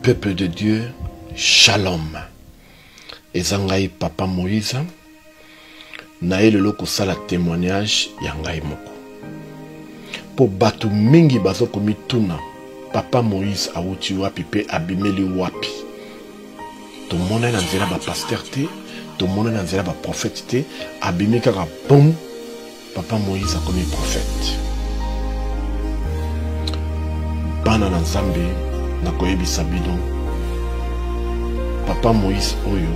Peuple de Dieu, shalom. Eza ngai papa Moïse. Naye lelo kosala témoignage ya ngai moko. Po bato mingi bazo komituna papa Moïse awuti wapi pe abimeli wapi. Tomona na nzela ba pasteur te, tomona na nzela ba prophète te, abimi kaka boum. Papa Moïse akomi prophète. Bana na Nzambe nakoyebisa bino Papa Moïse oyo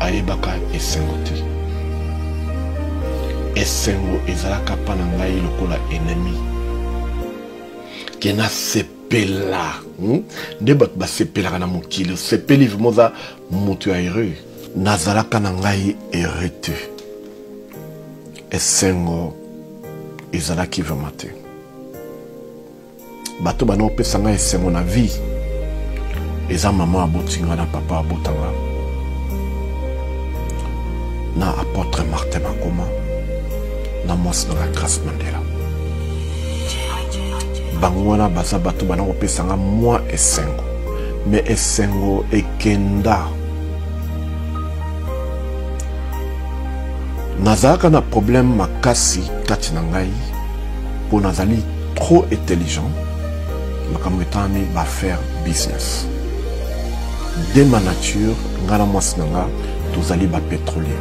ayebaka esengo te. Esengo ezalaka pa na ngai lokola ennemi. Ke nasepela hmm? Nde bato basepelaka na mokili, osepeli vraiment oza moto ya heureux. Nazalaka na ngai heureux te. Esengo ezalaki vraiment te. Bato bana opesa ngai esengo na vie eza mama aboti ngai na papa abota nga na apôtre Martin Makoma na mwasi na ngai Grace Mandela. Bango wana baza bato bana kopesa nga mwa esengo, me esengo ekenda. Nazalaka na problème makasi kati na ngai mpo nazali trop intelligent makambo etangami ba faire business. De ma nature, ngai na mwasi na nga tozali ba pétrolier.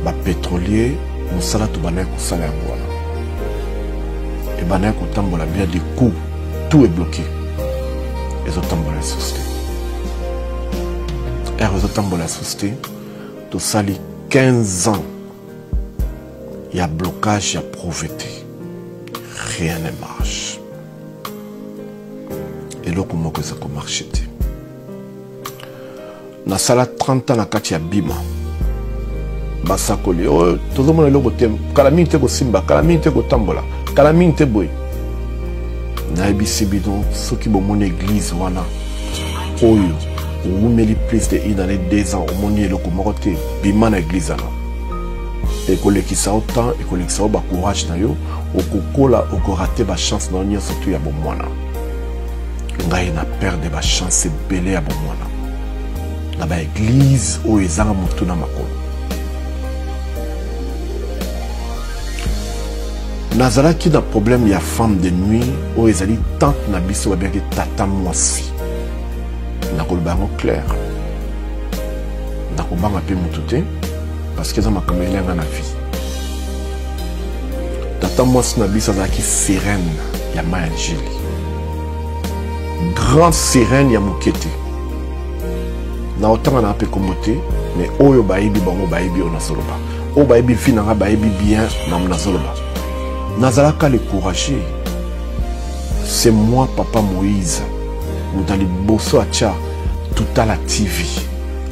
Ba pétrolier mosala tobandaki kosala yango wana ebandaki kotambola bien, du coup tout est bloqué, ezotambola lisusu te. Ere ezotambola lisusu te, tosali 15 ans ya blocage ya pauvreté, rien ne marche, eloko moko eza komarche te. Nasala 30 ans na kati ya bima basakoli oyo tozomona eloko te, kala mingi te kosimba, kala mingi te kotambola, kala mingi te boye. Nayebisi bino, soki bomoni eglise wana oyo owumeli plus de une année, 2 ans, omoni eloko moko te, bima na eglise wana. Ekolekisa yo temps, ekolekisa yo bacourage na yo, okokola, okorate bachance na yo nyonso tu ya bomwana. Ngai na perdre bachance ebele ya bomwana na baeglise oyo ezanga motu na makolo. Nazalaki na problème ya femme de nuit oyo ezali tante na biso babengaki tata mwasi. Nakoloba yango clair, nakobanga mpe motu te parce que eza makambo elenga na vie. Tata mwasi na biso azalaki sirène ya mai ya Njili, grande sirène ya moke te. Na otanga na mpe kombo te, mais oyo bayebi bango bayebi oyo nazoloba, oyo bayebi vie na nga bayebi bien na nazoloba. Nazalaka le courageux, c'est moi papa Moïse moto ya liboso atya Tutala TV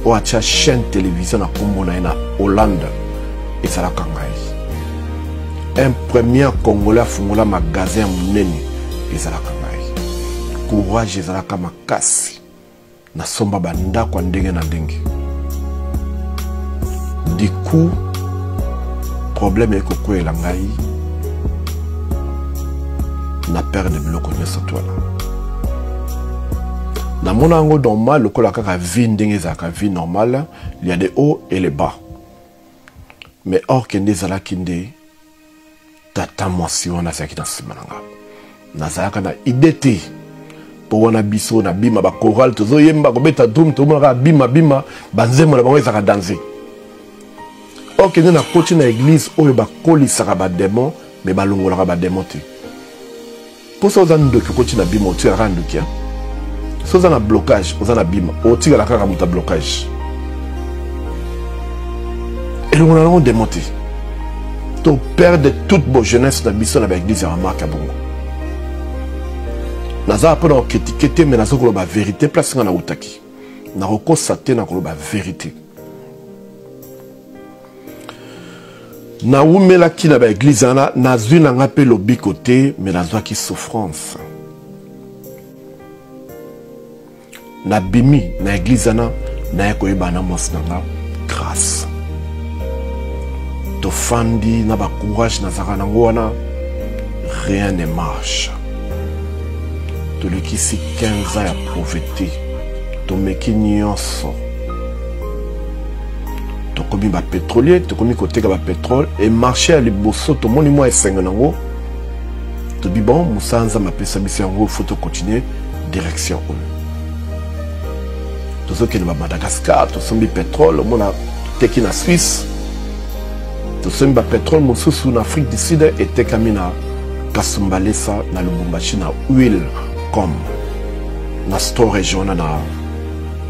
oyo atya chaîne télévision na kombo na ye na Hollande, ezalaka ngai. Un premier Congolais afungola magasin ya monene ezalaka ngai. Courage ezalaka makasi, nasomba bandako ya ndenge na ndenge. Du coup problème ekokweyela ngai na perdre biloko nyonso to wana. Namona yango normal lokola kaka vie ndenge ezalaka vie normale, il y a des hauts et les bas. Mais or kende ezalaki nde tata mwasi wana azalaki na nsima na nga, nazalaka na idée te mpo wana biso na bima ba chorale tozoyemba kobeta drum, tomonaka bima bima banzembo na bango ezalaka danse. Or kende nakoti na église oyo bakolisaka bademon me balongolaka bademon te. Mpo soki oza ndoki okoti na bima otikala kaka ndoki, soki oza na blocage oza na bima otikala kaka moto ya blocage, elongola nango demo te. To perdre toute bo jeunesse na biso na baeglise ya bamarke ya bongo. Naza mpo na kokritike te, me naza koloba verité place nga nautaki, nakokosa te, nakoloba verité. Nawumelaki na baeglise wana, nazwi na nga mpe lobiko te, me nazwaki souffrance. Nabimi na eglise wana, naye koyebana na mwasi na nga Grâce. Tofandi na bacourage nazalaka nango wana, rien ne marche. Tolekisi 15 ans ya pauvreté, tomeki nyonso, tokomi bapetrolier, tokomi koteka bapetrole e marché ya liboso tomoni mwa esengo nango, tobi bon, mosala Nzambe apesa biso yango, fo tocontinue direction oyo. Tozokende ba Madagascar, tosombi petrole, omona toteki na Suisse, tosombi bapetrole mosusu na Afrique du Sud, etekami na Kasumbalesa na Lubumbashi na huile com na storage wana na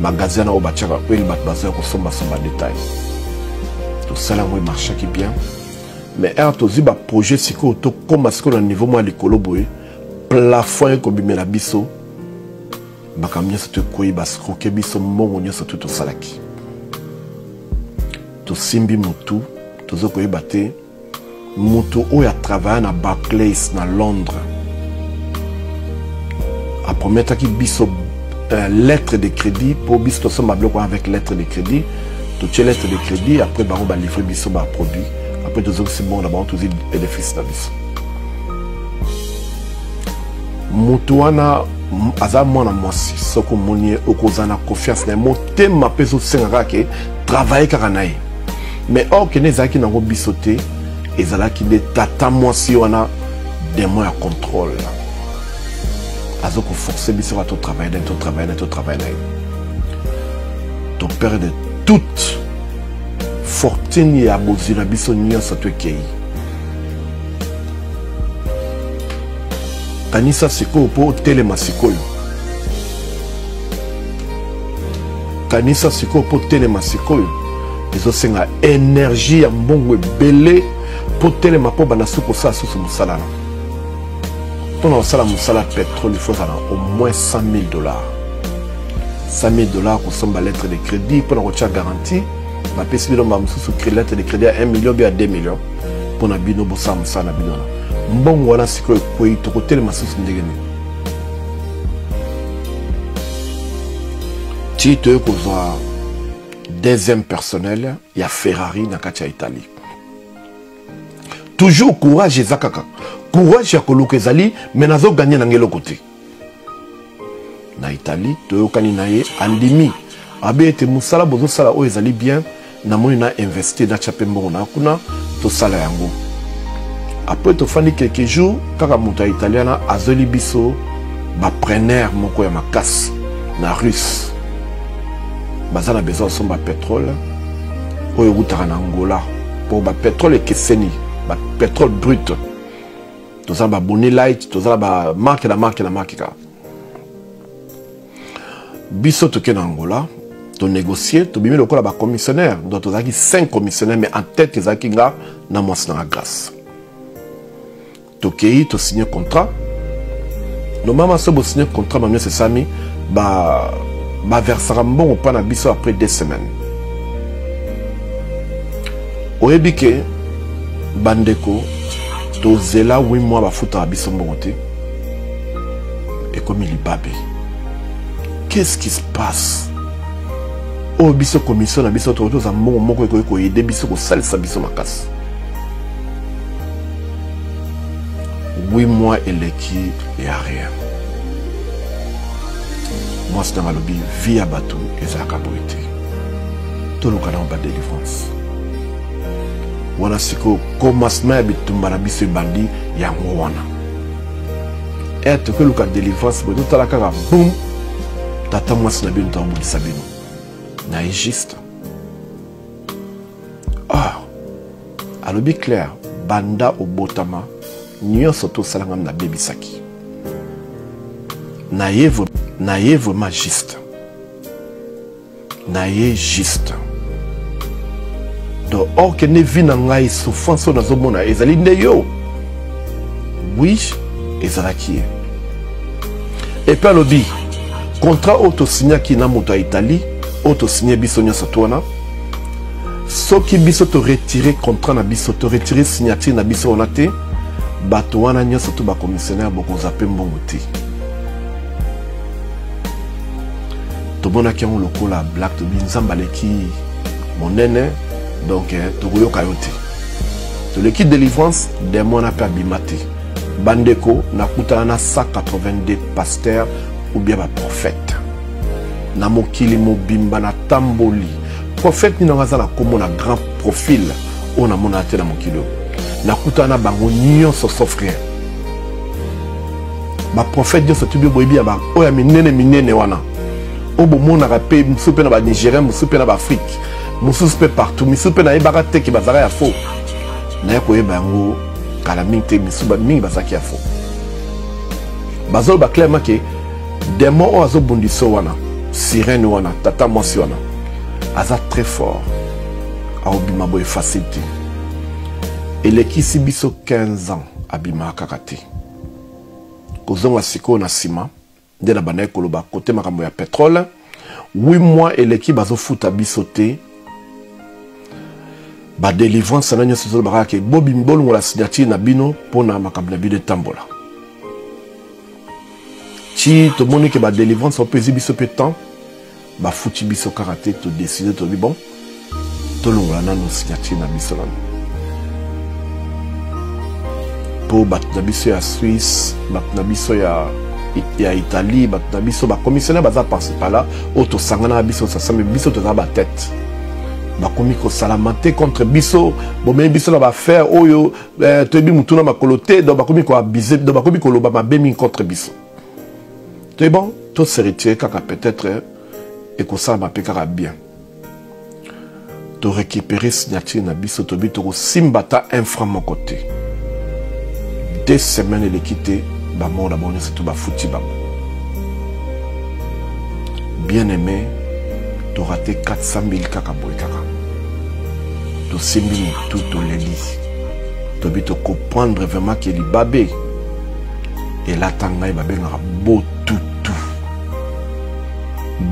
magasin na oyo batiaka huile, bato bazoya kosombasomba detail. Tosala yango, emarchaki bien, mais heure tozwi baprojet sikoyo, tokóma sikoyo na niveau mwa likolo boye, plafond ekobimela biso, makambo nyonso to ekwei, bascroke biso mbongo nyonso to tosalaki. Tosimbi motu, toza koyeba te moto oyo atravailla na Barclays na Londres aprometaki biso lettre de crédit mpo biso tosomba biloko avec lettre de crédit. Totie lettre de crédit, après bango balivre biso baproduit, après tozongisi mbongo na bango, tozwi bénéfice na biso. Moto wana aza mwana mwasi, soki omoni ye okozala na confiance na ye, motema mpe ezosenga kaka ke travaille kaka na ye. Mais or kende ezalaki nango biso te, ezalaki nde tata mwasi wana, démon ya contrôle aza koforce biso kaka totravaille na ye, totravaille na ye, totravaille na ye. Toperdre toute fortune ya bozwi na biso nyonso, to ekei. Kanisa sikoyo mpo otelema sikoyo, kanisa sikoyo mpo otelema sikoyo, ezosenga énergie ya mbongo ebele mpo telema, mpo banda soki kosala susu mosala na mpona kosala mosala pétrole, il faut ozala au moins 100 000 $. 100 000 $ kosomba lettre de crédit mpona kotia garantie, bapesi bino mbala mosusu lettre de crédit ya 1 million bi ya 2 million mpona bino bosala mosala na bino wana. Mbongo wana sikoyo ekwei, tokotelema susu ndenge nini? Ti toye kozwa deuxième personnel ya Ferrari na kati ya Italie. Toujours courage eza kaka courage ya koluka ezali, me nazoganye nanga eloko te. Na Italie toyokani na ye, andimi abe ete mosala bozosala oyo ezali bien, namoni na investir, natya mpe mbongo na kuna, tosala yango. Après tofandi quelques jours kaka, moto ya italiana azweli biso bapreneur moko ya makasi na Russe, baza na besoin asomba pétrole oyo ewutaka na Angola, mpo bapetrole ekeseni, bapetrole brut, toza na baboni light, toza na bamarke na marke na marke kaka. Biso toke na Angola, tonégocie, tobimi lokola bacommissionnaire. Donc tozalaki 5 commissionnaire, mais en tête ezalaki nga na mwasi nanga Grâce. Tokei, tosigne contrat. Normalement so bosigne contrat, bango nyonso esami, baversaka mbongo mpa na biso après 2 semaines. Oyebi ke bandeko, tozela 8 mois, bafutaka biso mbongo te. Ekomi libabe, qu'est-ce qui se passe? Oyo biso commission na biso, tokoki toza mbongo moko ekoki koyede biso, kosalisa biso makasi. 8 mois eleki, ya rien. Mwasi nanga alobi vie ya bato ezalaka boye te, toluka nango badelivrance wana. Sikoyo commencement ya bitumba na biso ebandi yango wana. E tokeluka délivrance boye, totala kaka bum, tata mwasi na bino tokobundisa bino na ye juste. Ah, alobi clair, banda obotama nyonso tosalanga nabebisaki na ye, na ye vraiment juste, na ye juste. Donc or kende vie na ngai, souffrance oyo nazomona ezali nde yo. Oui, ezalaki ye. Epe alobi contrat oyo tosignaki na moto ya Italie, oyo tosigne biso nyonso to wana, soki biso toretire contrat na biso, toretire signature na biso wana te, bato wana nyonso to bacommissionnaire bokozwa mpe mbongo te. Tomonaki yango lokola black, tobi Nzambe aleki monene, donc tokoyoka yo te. Toleki délivrance, démon wana mpe abima te. Bandeko, nakutana na 182 pasteurs ou bien ba prophètes na mokili mobimba. Natamboli, prophète nini yango aza na nkombo na grand profil oyo namonaka te na mokili oyo? Nakutana na bango nyonso sauf rien. Baprophète nyonso tubi boyebi ya oyo ya minene minene wana oyo bomonaka mpe, mosusu mpe na banigérien, mosusu mpe na baafrike, mosusu mpe partout, misusu mpe nayebaka te ke bazalaka ya faux. Naye koyeba yango kala mingi te. Misusu mingi bazalaki ya faux. Bazoloba clairement ke démon oyo azobundisa wana, sirène wana, tata mwasi wana aza très fort, akobima boye facile te. Elekisi biso 15 ans, abimaka kaka te. Kozonga sikoyo na nsima nde na bandaki koloba kote makambo ya pétrole. 8 mois eleki, bazofuta biso te. Badélivrance na nyonso ezoloba kaka ke bobimi, bolongola signature na bino mpona makambo na bino etambola. Ti tomoni ke badélivrance opesi biso mpe temps, bafuti biso kaka te. Todécider, tolobi: bon, tolongola nano signature na biso nano, mpo bato na biso ya Suisse, bato na biso ya Italie, bato na biso bacommissionnaire baza par-ci par-là oyo tosangana na biso sasambe, biso toza batete, bakomi kosalama te contre biso. Bomemi biso na baaffaire oyo toyebi mutu na makolo te. Donc bakomi koabuser, donc bakomi koloba mabe mingi contre biso. Toyebi, bon, tose retirer kaka, peut-être ekosalama mpe kaka bien. Torécupérer signature na biso, tobi tokosimba ata un franc moko te. 2 semaines eleki te, bamoko na bango nyonso to bafuti bango. Bien aimé, torater 400 000 kaka boye kaka. Tosimbi motu, toleli, tobi tocomprendre vraiment ke libabe elata ngai. Babengaka botutu,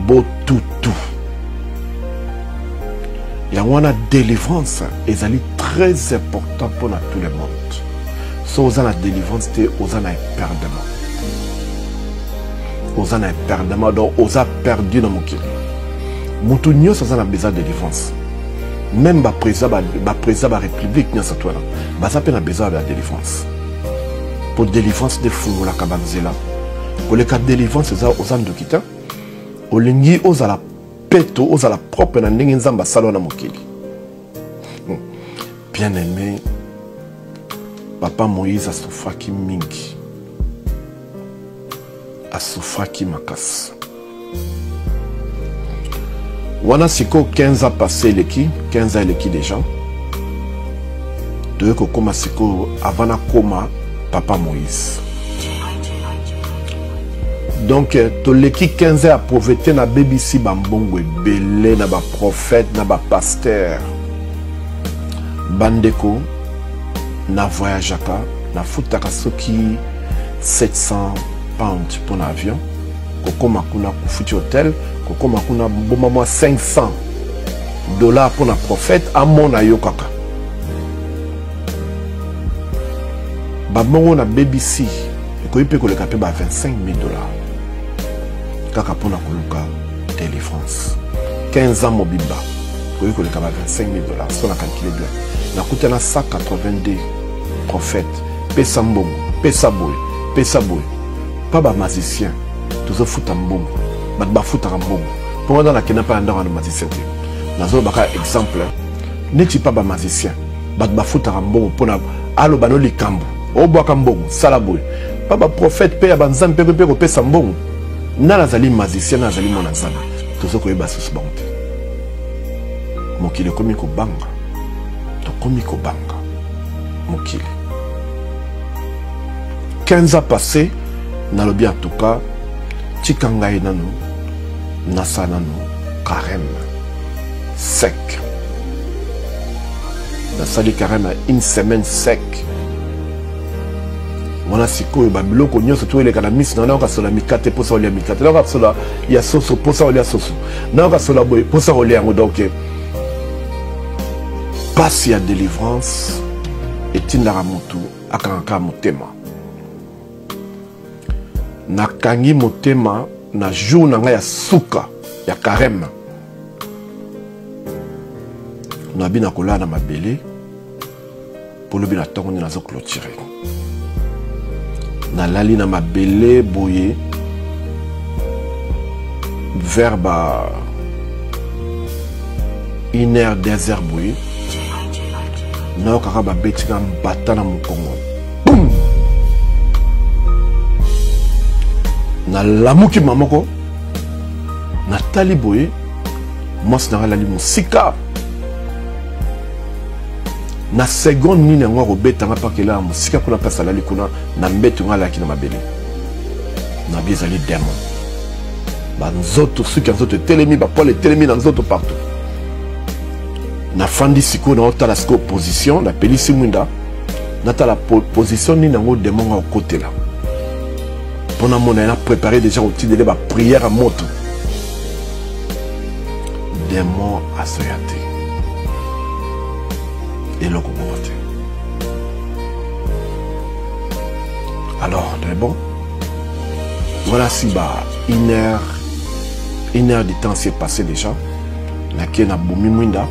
botutu yango wana. Délivrance ezali très important mpona tout le monde. So oza na délivrance te, oza na éperdument, oza na éperdument, donc oza perdu na mokili. Motu nyonso aza na besoin de délivrance, même baprésident, baprésident barépublique nyonso to wana baza mpe na besoin ya délivrance, po délivrance nde efungolaka banzela koleka. Délivrance eza oza ndoki te, olingi ozala peto, ozala propre na ndenge Nzambe asala na mokili. Bien aimé, papa Moïse asufraki mingi, asufraki makasi wana. Sikoyo 15 ans passé eleki, 15 ans eleki déjà. Toye kokóma sikoyo avant nakóma papa Moïse. Donc toleki 15 ans ya pauvreté. Nabebisi bambongo ebele na baprophète, na bapasteur. Bandeko, na voyageaka, nafutaka soki 700 pound mpo na avion. Kokóma kuna, kofuti hotel, kokóma kuna, boma mwa 500 $ mpo na prophète amona yo kaka. Bambongo nabebisi ekoki mpe koleka mpe ba 25 000 $ kaka mpona koluka délivrance. 15 ans mobimba ekoki koleka ba 25 000 $. So na calcule bien, nakutana 182 prophète. Pesa mbongo, pesa boye, pesa boye. Mpa bamagicien tozofuta mbongo, bato bafutaka mbongo mpo wana. Nakenda mpa ya ndako ya magicien te, nazolobaka exemple neti mpa bamagicien, bato bafutaka mbongo mpona aloba no likambo, obwaka mbongo, sala boye. Mpa baprophète mpe ya banzambe mpe kopesa mbongo. Nani azali magicien, nani azali mwana Nzambe, toza koyeba susu bango te. Mokili ekomi kobanga, tokomi kobanga mokili. 15 ans passé, nalobi: en tout cas, tika ngai nanu nasala nanu carême sec. Nasali carême ya une semaine sec wana. Sikoyo babiloko nyonso to eleka na misi na nayoka sola mikate, mposa kolia mikate, nayoka sola ya soso, mposa kolia soso, nayoka sola boye, mposa kolia yango. Donc pasi ya délivrance etindaka motu akangaka motema. Nakangi motema na jour na ngai ya suka ya carême, nabi na kolala na mabele mpo lobi na ntongo nde nazoclôturer. Nalali na mabele boye vers ba une heure deux heures boye nayokaka babeti nga mbata na mokongo bum nalamuki ma moko natali boye mwasi na nga alali mosika na seconde nini yango akobeta nga mpaka elala mosika kuna mpasi alali kuna na mbeto nga alaki na mabele na bi ezali demon banzoto suki ya nzoto etelemi bapoile etelemi na nzoto partout nafandi sikoyo naotala sikoyo position napelisi mwinda natala position nini yango demon nga okotela mpo namona ye na prépare déjà kotindele baprière ya moto demon azoya te eloko moko te alors de bon voilà si ba une heure une heure du temps s'est passé déjà nake nabomi mwinda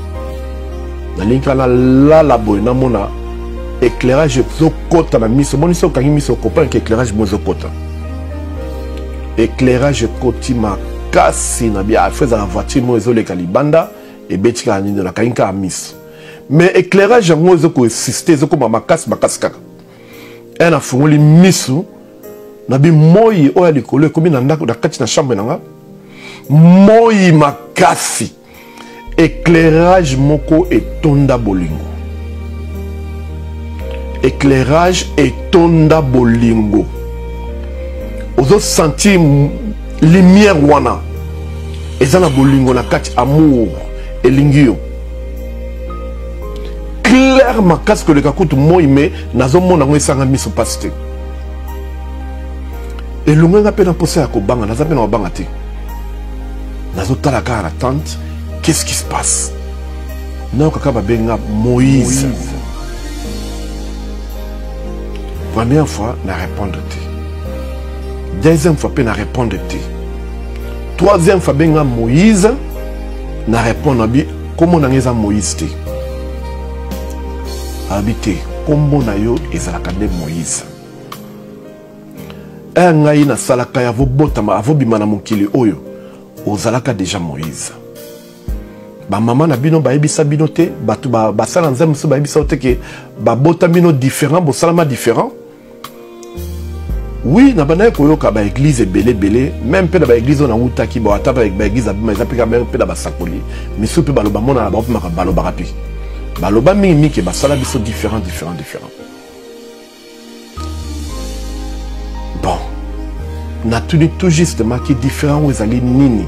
nalingi kaka nalala boye namona éclairage ezokota na miso omoni soki okangi miso okomprendre ke éclairage mo ezokota éclairage ekoti makasi na bia afo ezala voiture moko ezoleka libanda ebeti kaka nini nakangi kaka miso mais éclairage yango ezokoinsiste ezokoma makasi makasi kaka e nafungoli miso nabi moi oyo ya likolo ekomi na ndako na kati na chambre na nga moi makasi éclairage moko etonda bolingo éclairage etonda bolingo ozo sentir lumière wana eza na bolingo na kati amour elingi yo claire makasi koleka kutu moi me nazomona yango esanga miso mpasi te elongo nga mpe na mposa ya kobanga naza mpe na kobanga te nazotala kaka na tante qu'est-ce qui se passe nayoka kaka babenga moïse première fois na répondre te deuxième fois mpe na répondre te troisième fois benga moïse na répondre abi nkombo na ngai eza moïse te abi te nkombo na yo ezalaka nde moïse e ngai nasalaka ya avobotama avobima na mokili oyo ozalaka deja moïse bamama na bino bayebisa bino te bato basala nzambe mosusu bayebisa yo te ke babota bino différent bosalama différent oui nabandaki koyoka baeglize ebele ebele meme mpe na baeglize oyo nawutaki bo ata baeglize abima eza mpe kaka mpe na basakoli misusu mpe baloba monana bango mpe makambo balobaka mpe baloba mingi mingi ke basala biso différent différent différent bon natuni tout justement ki différent oyo ezali nini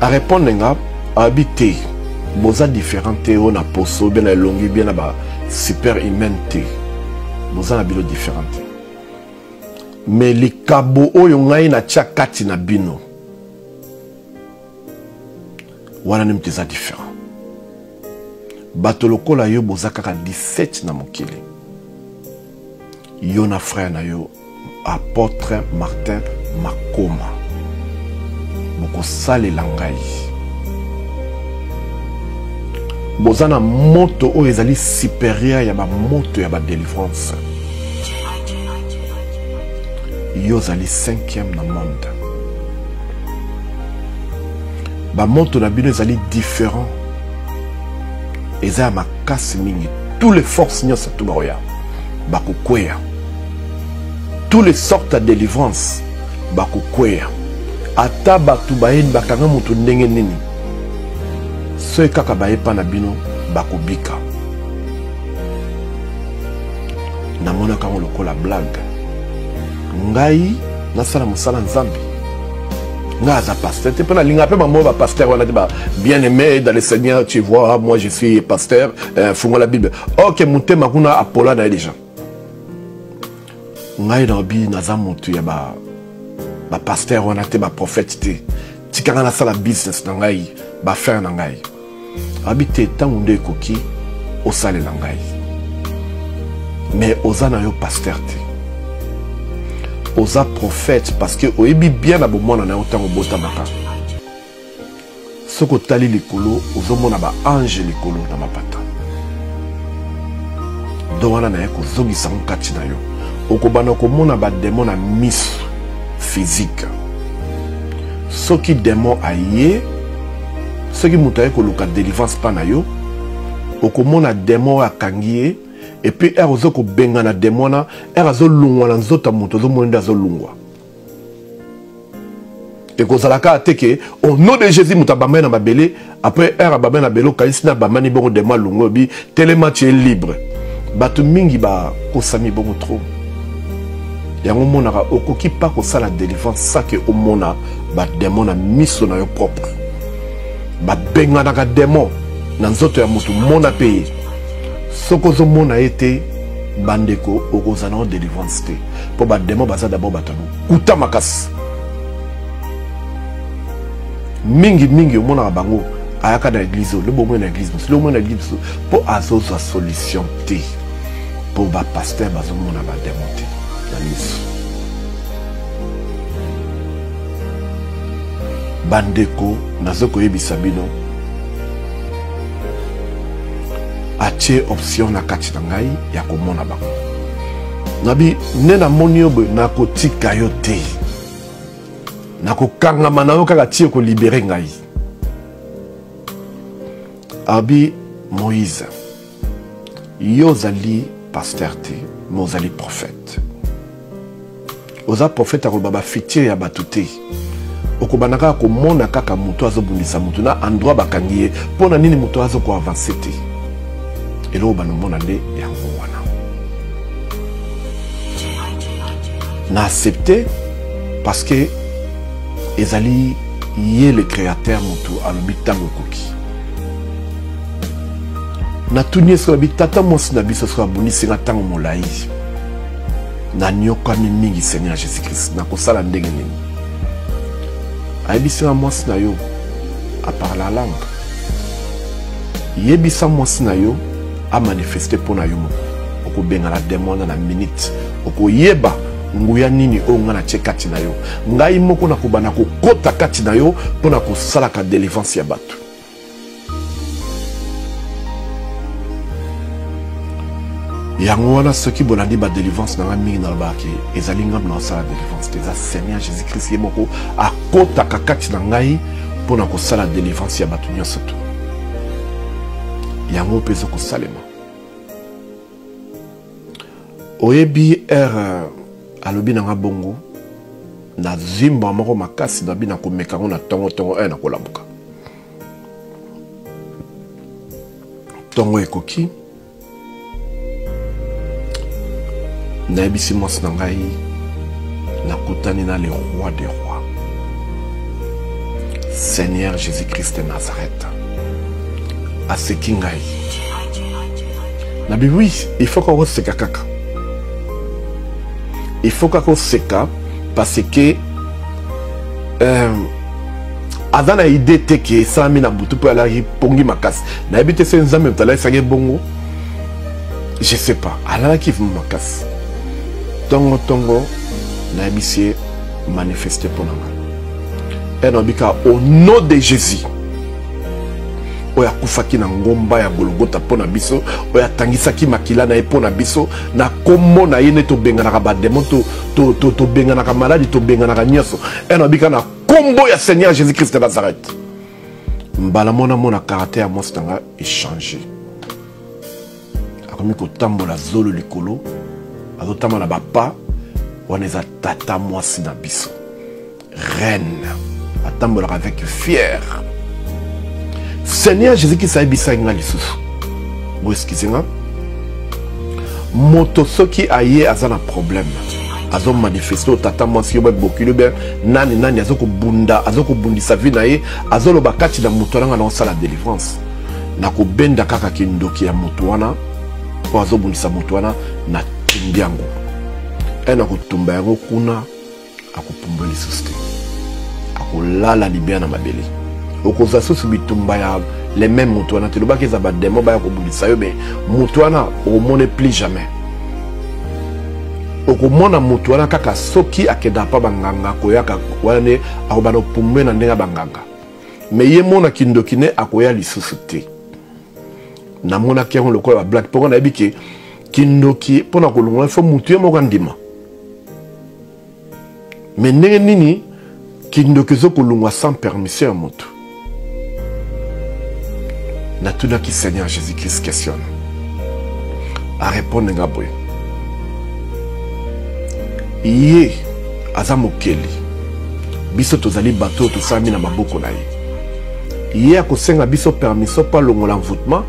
arépondre nga abi te boza différent te oyo na poso bien na elongi bien na ba super humaine te boza na bino différent te mais likabo oyo ngai natya kati na bino wana nde moto eza différent bato lokola yo boza kaka 17 na mokili yo na frère na yo apôtre martin makoma bokosalela ngai boza na moto oyo ezali supérieur ya bamoto ya badelivrance yo ozali cinquième na monde bamoto na bino ezali différent eza ya makasi mingi tous les forces nyonso tu bakoya bakokweya tous les sortes ya délivrance bakokweya ata bato baye bakanga moto ndenge nini soki kaka baye mpa na bino bakobika namonaka yango lokola blague ngai nasala mosala nzambe ngai aza pasteur te mpo nalinga mpe bango bapasteur wana te ba bien aimé dans le seigneur tu vois moi je suis pasteur euh, fungola bible ok motema kuna apola na ye déjà ngai nabi naza motu ya ba bapasteur wana te baprophète te tika ngai nasala business na ngai baaffaire na ngai abi te ntango nde ekoki osalela ngai mais oza na yo pasteur te oza prophète parce que oyebi bien na bomwana na yo ntango obotamaka soki otali likolo ozomona baange likolo na mapata Don wana naye kozongisa yango kati na yo. Okobanda komona ba demon na miso physique. Soki demon aye, soki moto aye koluka delivrance pa na yo, okomona demon oyo akangi ye, et puis heure ozo kobengana demon wana, heure azolongwa na nzoto ya moto, ozomona nde azolongwa. Ekozala kaka te ke au nom de Jésus moto abambani na mabele, après heure abambani na mabele okanisi na abambani bongo demon alongwe, obi telema tu es libre. Bato mingi bakosami bongo trop. Yango omonaka okoki pa kosala délivrance sans que omona ba démon na miso na yo propre. Babenganaka démon na nzoto ya moto, mona pe ye. Soki ozomona ye te, bandeko, okozala na délivrance te. Po ba démon baza d'abord bato ya lokuta makasi. Mingi mingi omonaka bango ayaka na église oyo, lobi omoni na église mosusu, lobi omoni na église mosusu, po azozwa solution te. Po ba pasteur bazomona ba démon te na miso. Bandeko, nazo koyebisa bino, atie option na kati na ngai ya komona bango. Nabi nde namoni yo boye, nakotika yo te, nakokangama na yo kaka ti okolibere ngai. Abi Moïse, yo ozali pasteur te, mais ozali prophète. Oza prophète akoloba ba futur ya bato te. Okobanda kaka komona kaka moto azobundisa moto na endroit bakangi ye, mpo na nini moto azo ko avancer te. Eloko banda omona nde yango wana. Na accepter parce que ezali ye le créateur, moto alobi ntango ekoki. Natuni ye soki abi tata mwasi na biso soki abundisi nga ntango molai, nanyokami mingi Seigneur Jésus-Christ, nakosala ndenge nini? Ayebisi nga mwasi na yo aparla langue, yebisa mwasi na yo amanifeste mpo na yo moko, okobengana demon wana na minute, okoyeba nguya nini oyo nga natie kati na yo. Ngai moko nakobanda kokota kati na yo mpo na kosalaka délivrance ya bato. Yango wana soki bolandi ba délivrance na nga mingi, nalobaka ke ezali ngai na kosala délivrance te, eza Seigneur Jésus-Christ ye moko akotaka kati na ngai mpo na kosala délivrance ya bato nyonso to. Yango mpe ezokosalema. Oyebi heure alobi na nga bongo, nazwi mbwa moko makasi, nabi nakomeka yango na tongo tongo, heure nakolamuka. Tongo ekoki, nayebisi mwasi na ngai nakutani na le roi des rois, Seigneur Jésus-Christ de Nazareth. Aseki ngai, nabi oui, il faut kaka oseka kaka, il faut kaka oseka parce que aza na idée te ke esalami na butu mpo alaki pongi makasi. Nayebi te se Nzambe moto alakisaki bongo, je sais pas, alalaki vraiment makasi. Tongo tongo nayebisi ye manifeste mpo na ngai, e nayebi kaka au nom de Jésus oyo akufaki na ngomba ya Golgotha mpo na biso, oyo atangisaki makila na ye mpo na biso, na kombo na ye nde tobenganaka bademon, tobenganaka maladi, tobenganaka nyonso. E nayebi kaka na kombo ya Seigneur Jésus-Christ de Nazareth. Mbala mona mona caractère ya mwasi na nga échanger, akomi kotambola zolo likolo, azotambola na bapa wana, eza tata mwasi na biso reine, atambolaka avec fier. Seigneur Jésus-Christ ayebisaki nga lisusu, bo excuse nga, moto soki aye aza na problème, azo manifester oyo tata mwasi yo bokilo bien nani nani azo kobunda, azo kobundisa vie na ye, azoloba kati na moto wana, nga na osala délivrance, nakobenda kaka kindoki ya moto wana oyo azobundisa moto wana, na tumbi yango, e nakotumba yango kuna, akopumbwa lisusu te, akolala libea na mabele. Okozwa susu bitumba ya le même moto wana te. Lobaki eza bademo baya kobundisa yo, me moto wana okomona plus jamais. Okomona moto wana kaka soki akendaka mpa banganga, koyaka wana nde akobanda kopumbwe na ndenge ya banganga, me ye mona kindoki ne akoya lisusu te. Namonaki yango lokola ba blague, mpo nayebi ke Kindoki mpo na kolongola il faut mutu ye moko andima. Mais ndenge nini kindoki ezo kolongwa sans permission ya moto? Natunaki Seigneur Jésus-Christ question wana. Arépondre nga boye. Ye aza mokeli. Biso tozali bato oyo tosalami na maboko na ye. Ye akosenga biso permission mpo alongola envoûtement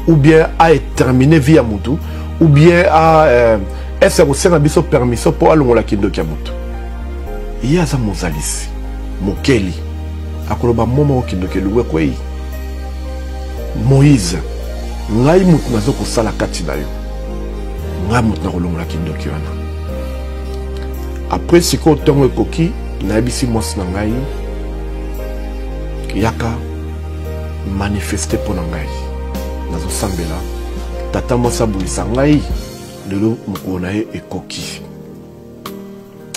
ou bien a terminer vie ya motu ou bien a euh, est-ce akosenga biso permission mpo alongola kindoki ya motu? Ye aza mozalisi, mokeli, akoloba mo moko kindoki elongwe ekwei. Moïse, ngai motu nazo kosala kati na yo, ngai motu nakolongola kindoki wana. Après sikoyo ntongo ekoki, nayebisi mwasi na ngai, yaka manifeste mpo na ngai, nazosambela tata mwasi abulisa ngai lelo mokolo na ye ekoki.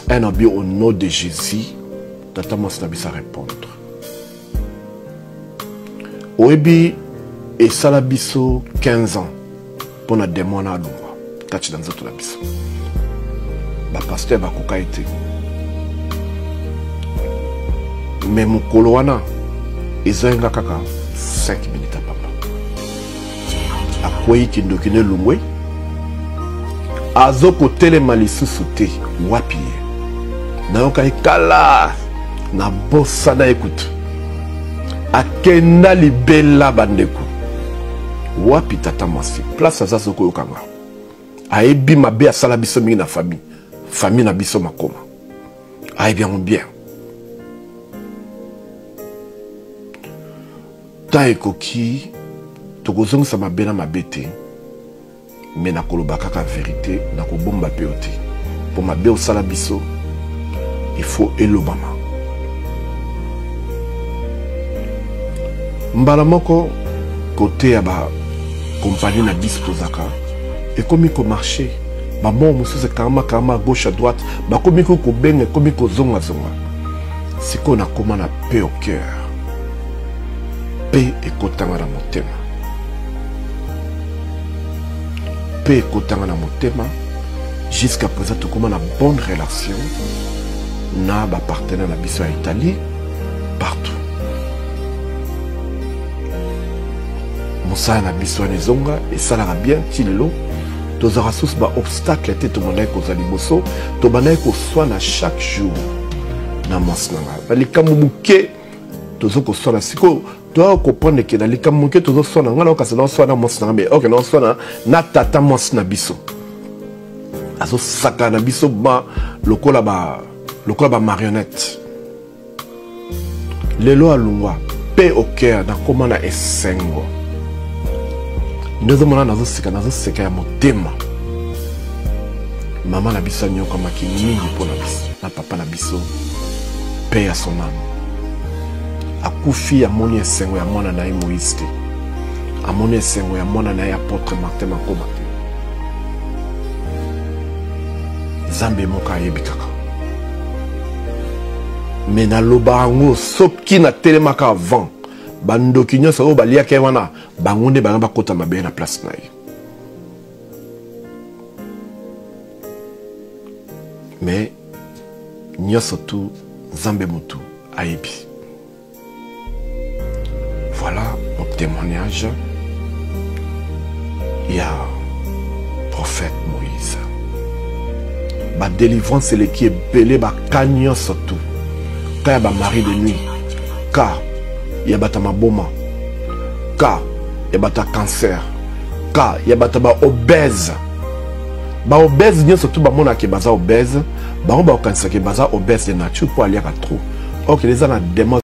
Un abi au nom de Jésus, tata mwasi na biso répondre. Oyebi esala biso 15 ans mpo na demon wana alongwa kati na nzoto na biso. Bapasteur bakoka ye te. Mais mokolo wana ezwaki nga kaka 5 minutes ya pamba. Akwei kindoki na elongwe, azokotelema lisusu te. Wapi ye? Nayokaki kala, nabosana ye kutu. Akenda libela bandeko. Wapi tata mwasi? Place aza azokoyoka nga. Ayebi mabe asala biso mingi na famille. Famille na biso makoma. Ayebi yango bien. Temps ekoki, tokozongisa mabe na mabe te, mais nakoloba kaka verite, nakobomba pe yo te, po mabe osala biso il faut elobama. Mbala moko kote ya ba compagnie na biso tozaka ekomi ko marcher, ba mbongo mosusu ekangama kangama à gauche à droite, bakomi ko kobenga, ekomi kozonga zonga. Sikoyo nakoma na paix au cœur, paix ekotanga na motema, paix ekotanga na motema. Jusqu'à présent tokoma na bonne relation na ba partenaire na biso ya Italie partout. Mosala na biso wana ezonga esalaka bien ti lelo. Tozalaka susu ba obstacle te, tobandaki kozwa liboso, tobandaki koswana chaque jour na mwasi na ngai na likambo moke tozo koswana. Sikoyo toya comprendre ke na likambo moke tozoswana, ngai naokasa naoswana mwasi na ngai, mais oke naoswana na tata mwasi na biso azosakana na biso ba lokola ba lokola ba marionnette. Lelo alongwa pe au cœur, nakoma na esengo nde ozomona nazoseka, nazoseka ya motema. Mama na biso anyokamaki mingi mpo na biso na papa na biso, pe ya son âme akufi, amoni esengo ya mwana na ye Moïse te, amoni esengo ya mwana na ye apôtre Martin Makoma te. Nzambe moko ayebi kaka. Me naloba yango, soki natelemaka avant, bandoki nyonso oyo baliaki ye wana, bango nde bana bakota mabe na place na ye. Mais nyonso tu Nzambe motu ayebi. Voilà mon témoignage ya prophète Moïse. Ba délivrance eleki ebele, ba cas nyonso tu. Cas ya ba mari de nuit, cas ya bato ya maboma, cas ya bato ya cancer, cas ya bato ya ba obèse. Ba obèse nyonso tu bamonaka baza obèse, bango bakokanisaka baza obèse de nature mpo aliaka trop. Ok, eza na démon.